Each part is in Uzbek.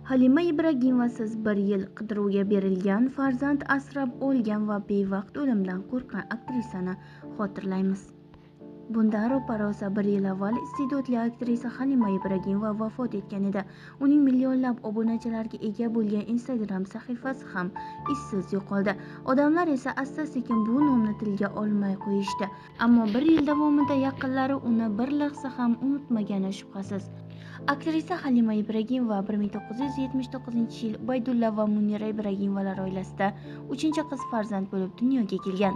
Halima Ibragimovasiz bir yil qidiruvga berilgan, farzand asrab olgan va bevaqt o'limdan qo'rqqan aktrisani xotirlaymiz. Bundan ro'parosa bir yil avval iste'dodli aktrisa Halima Ibragimova vafot etgan edi. Uning millionlab obunachilarga ega bo'lgan Instagram sahifasi ham izsiz yo'qoldi. Odamlar esa asta-sekin bu nomni tilga olmay qo'yishdi. Ammo bir yil davomida yaqinlari uni bir lahza ham unutmagani shubhasiz. Aktrisa Halima Ibragimova 1979-yil Ubaydulla va Munira Ibragimovalar oilasida 3-qiz farzand bo'lib dunyoga kelgan.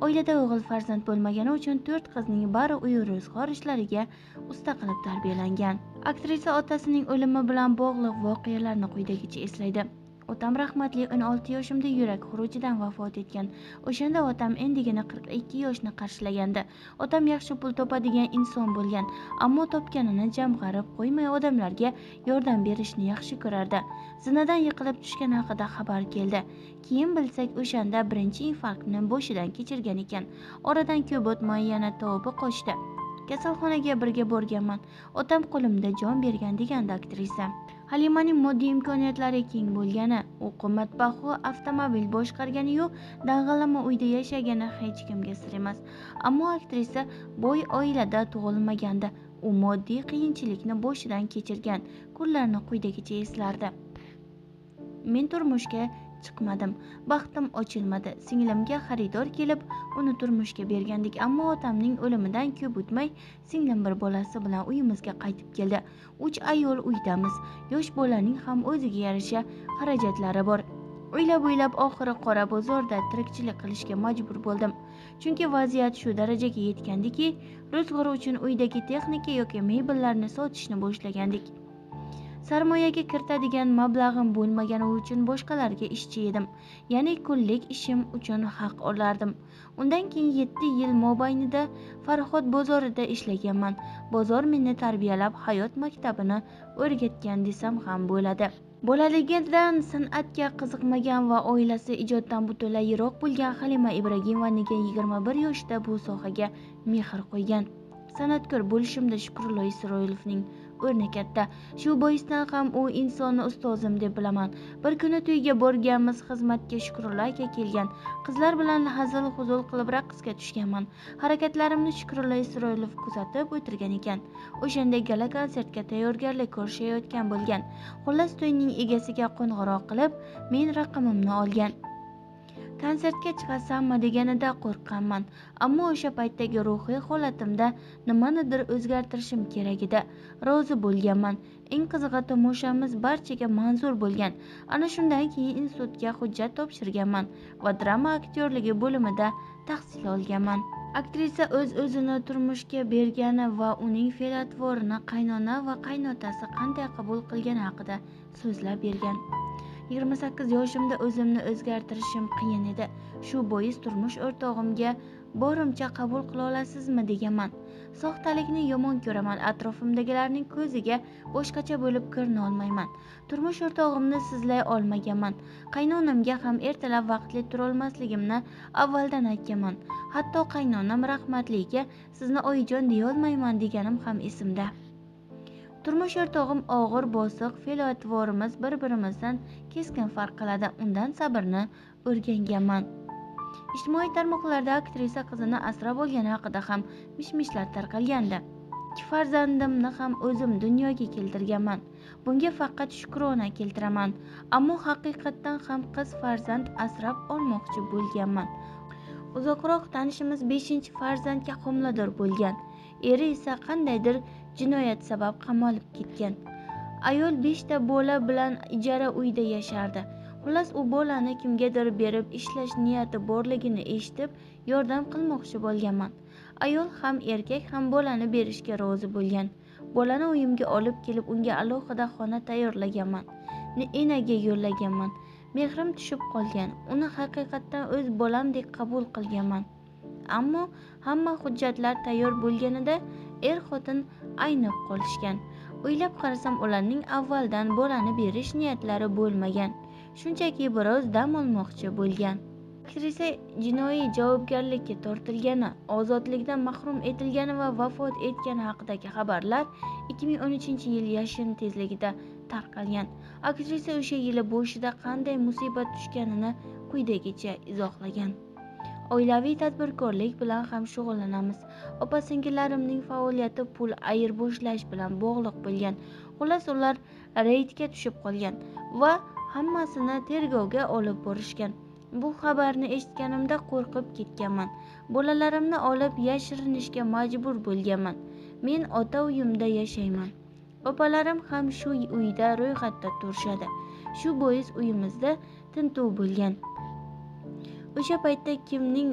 Oilada o'g'il farzand bo'lmagani uchun 4 qizning bari uy ro'zg'or ishlariga usta qilib tarbiyalangan. Aktrisa otasining o'limi bilan bog'liq voqealarni quyidagicha eslaydi. Otam rahmatli 16 yoshimda yurak xurujidan vafot etgan. O'shanda otam endigina 42 yoshni qarshilagandi. Otam yaxshi pul topadigan inson bo'lgan, ammo topganini jamg'arib qo'ymay odamlarga yordam berishni yaxshi ko'rardi. Zinadan yiqilib tushgani haqida xabar keldi. Keyin bilsak, o'shanda birinchi infarktni boshidan kechirgan ekan. Oradan ko'p o'tmay yana tobi qochdi. Kasalxonaga birga borganman. Otam qo'limda jon bergan, degandi aktrisa. Halimaning moddiy imkoniyatlari keng bo'lgani, u qimmatbaho avtomobil boshqargani-yu dag'allama uyda yashagani hech kimga sir emas. Ammo aktrisa boy oilada tug'ilmagandi. U moddiy qiyinchilikni boshidan kechirgan kunlarni quyidagicha eslardi. Men turmushga chiqmadim, baxtim ochilmadi. Singlimga xaridor kelib, uni turmushga bergandik, ammo otamning o'limidan ko'p o'tmay singlim bir bolasi bilan uyimizga qaytib keldi. 3 ayol uydamiz. Yosh bolaning ham o'ziga yarasha xarajatlari bor. O'ylab-o'ylab oxiri qora bozorda tirikchilik qilishga majbur bo'ldim. Chunki vaziyat shu darajaga yetgandiki, ro'zg'or uchun uydagi texnika yoki mebellarni sotishni boshlagandik. Sarmoyaga kiritadigan mablag'im bo'lmagani uchun boshqalarga ishchi edim. Ya'ni kunlik ishim uchun haq olardim. Undan keyin 7 yil mobaynida Farhod bozorida ishlaganman. Bozor meni tarbiyalab, hayot maktabini o'rgatgan desam ham bo'ladi. Bolaligidan san'atga qiziqmagan va oilasi ijoddan butunlay yiroq bo'lgan Halima Ibragimova nega 21 yoshida bu sohaga mehr qo'ygan? San'atkor bo'lishimda Shukrullo Isroilovning o'rni katta. Shu boisdan ham u insonni ustozim deb bilaman. Bir kuni to'yga borganmiz, xizmatga Shukrullo aka kelgan. Qizlar bilan hazil-huzul qilib raqsga tushganman. Harakatlarimni Shukrullo Isroilov kuzatib o'tirgan ekan. O'shanda gala konsertga tayyorgarlik ko'rishayotgan bo'lgan. Xullas, to'yning egasiga qo'ng'iroq qilib, men raqamimni olgan. Konsertga chiqasanmi deganida qo'rqqanman, ammo o'sha paytdagi ruhiy holatimda nimanidir o'zgartirishim kerak edi. Rozi bo'lganman. Eng qizig'i, tomoshamiz barchaga manzur bo'lgan. Ana shundan keyin institutga hujjat topshirganman va drama aktyorligi bo'limida tahsil olganman. Aktrisa o'z-o'zini turmushga bergani va uning fe'l-atvorini qaynona va qaynotasi qanday qabul qilgani haqida so'zlab bergan. 28 yoshimda o'zimni o'zgartirishim qiyin edi. Shu bois turmush o'rtog'imga borimcha qabul qila olasizmi deganman. Soxtalikni yomon ko'raman, atrofimdagilarning ko'ziga boshqacha bo'lib ko'rina olmayman. Turmush o'rtog'imni sizlay olmaganman. Qaynonamga ham ertalab vaqtli turolmasligimni avvaldan aytganman. Hatto qaynonam rahmatliga sizni oyijon deya olmayman deganim ham esimda. Turmush o'rtog'im og'ir bosiq, fe'l-atvorimiz bir-birimizdan keskin farq qiladi. Undan sabrni o'rganganman. Ijtimoiy tarmoqlarda aktrisa qizini asrab olgani haqida ham mish-mishlar tarqalgandi. 2 farzandimni ham o'zim dunyoga keltirganman. Bunga faqat shukrona keltiraman. Ammo haqiqatdan ham qiz farzand asrab olmoqchi bo'lganman. Uzoqroq tanishimiz 5-farzandga homilador bo'lgan. Eri esa qandaydir jinoyat sabab qamalib ketgan. Ayol 5 ta bola bilan ijara uyda yashardi. Xullas, u bolani kimgadir berib ishlash niyati borligini eshitib, yordam qilmoqchi bo'lganman. Ayol ham erkak ham bolani berishga rozi bo'lgan. Bolani uyimga olib kelib, unga alohida xona tayyorlaganman. Enaga yo'llaganman. Mehrim tushib qolgan. Uni haqiqatdan o'z bolamdek qabul qilganman. Ammo hamma hujjatlar tayyor bo'lganida er-xotin aynib qolishgan. O'ylab qarasam, ularning avvaldan bolani berish niyatlari bo'lmagan. Shunchaki biroz dam olmoqchi bo'lgan. Aktrisa jinoiy javobgarlikka tortilgani, ozodlikdan mahrum etilgani va vafot etgani haqidagi xabarlar 2013-yil yashin tezligida tarqalgan. Aktrisa o'sha yili boshida qanday musibat tushganini quyidagicha izohlagan. Oilaviy tadbirkorlik bilan ham shug'ullanamiz. Opa-singillarimning faoliyati pul ayirboshlash bilan bog'liq bo'lgan. Xullas, ular reydga tushib qolgan va hammasini tergovga olib borishgan. Bu xabarni eshitganimda qo'rqib ketganman. Bolalarimni olib yashirinishga majbur bo'lganman. Men ota uyimda yashayman. Opalarim ham shu uyda ro'yxatda turishadi. Shu bois uyimizda tintuv bo'lgan. O'sha paytda kimning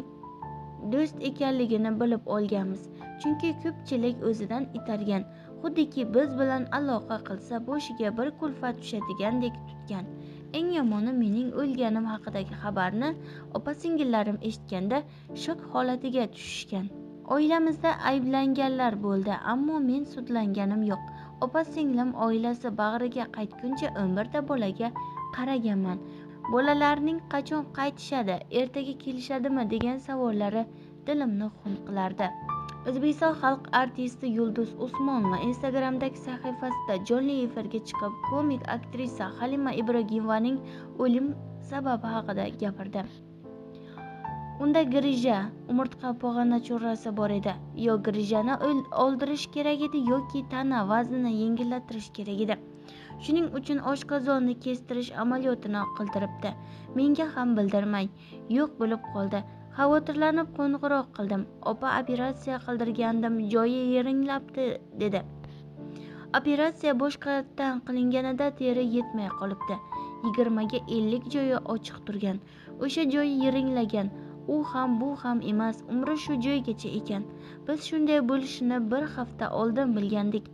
do'st ekanligini bilib olganmiz. Chunki ko'pchilik o'zidan itargan. Xuddiki biz bilan aloqa qilsa boshiga bir kulfat tushadigandek tutgan. Eng yomoni mening o'lganim haqidagi xabarni opa-singillarim eshitganda shok holatiga tushishgan. Oilamizda ayblanganlar bo'ldi, ammo men sudlanganim yo'q. Opa-singlim oilasi bag'riga qaytguncha 11 ta bolaga qaraganman. Bolalarning qachon qaytishadi, ertaga kelishadimi degan savollari dilimni xun qilardi. O'zbekiston xalq artisti Yulduz Usmonova Instagram'dagi sahifasida jonli efirga chiqib, komik aktrisa Halima Ibragimovaning o'lim sababi haqida gapirdi. Unda grija, umurtqa pog'ona churrasi bor edi. Yo grijani oldirish kerak edi yoki tana vaznini yengillattirish kerak edi. Shuning uchun oshqozonni kestirish amaliyotini qildiribdi. Menga ham bildirmay yo'q bo'lib qoldi. Xavotirlanib qo'ng'iroq qildim. Opa, operatsiya qildirgandim, joyi yiringlabdi dedi. Operatsiya boshqatdan qilinganida teri yetmay qolibdi. 20 ga 50 joyi ochiq turgan. O'sha joyi yiringlagan. U ham bu ham emas, umri shu joygacha ekan. Biz shunday bo'lishini bir hafta oldin bilgandik.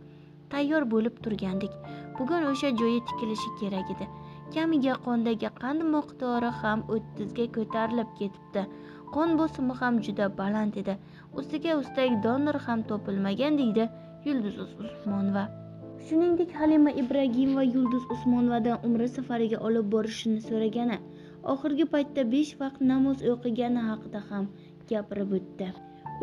Tayyor bo'lib turgandik. Bugun o'sha joyi tikilishi kerak edi. Kamiga qondagi qand miqdori ham 30 ga ko'tarilib ketibdi. Qon bosimi ham juda baland edi. Ustiga ustak donor ham topilmagan, deydi Yulduz Usmonova. Shuningdek, Halima Ibragimova Yulduz Usmonovadan umra safariga olib borishini so'ragani, oxirgi paytda 5 vaqt namoz o'qigani haqida ham gapirib o'tdi.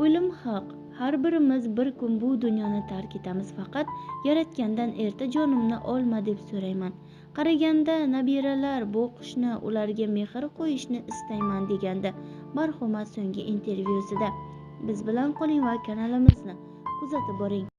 O'lim haq. Har birimiz bir kun bu dunyoni tark etamiz. Faqat yaratgandan erta jonimni olma deb so'rayman. Qaraganda nabiralar boqishni, ularga mehr qo'yishni istayman degandi marhuma so'nggi intervyusida. Biz bilan qoling va kanalimizni kuzatib boring.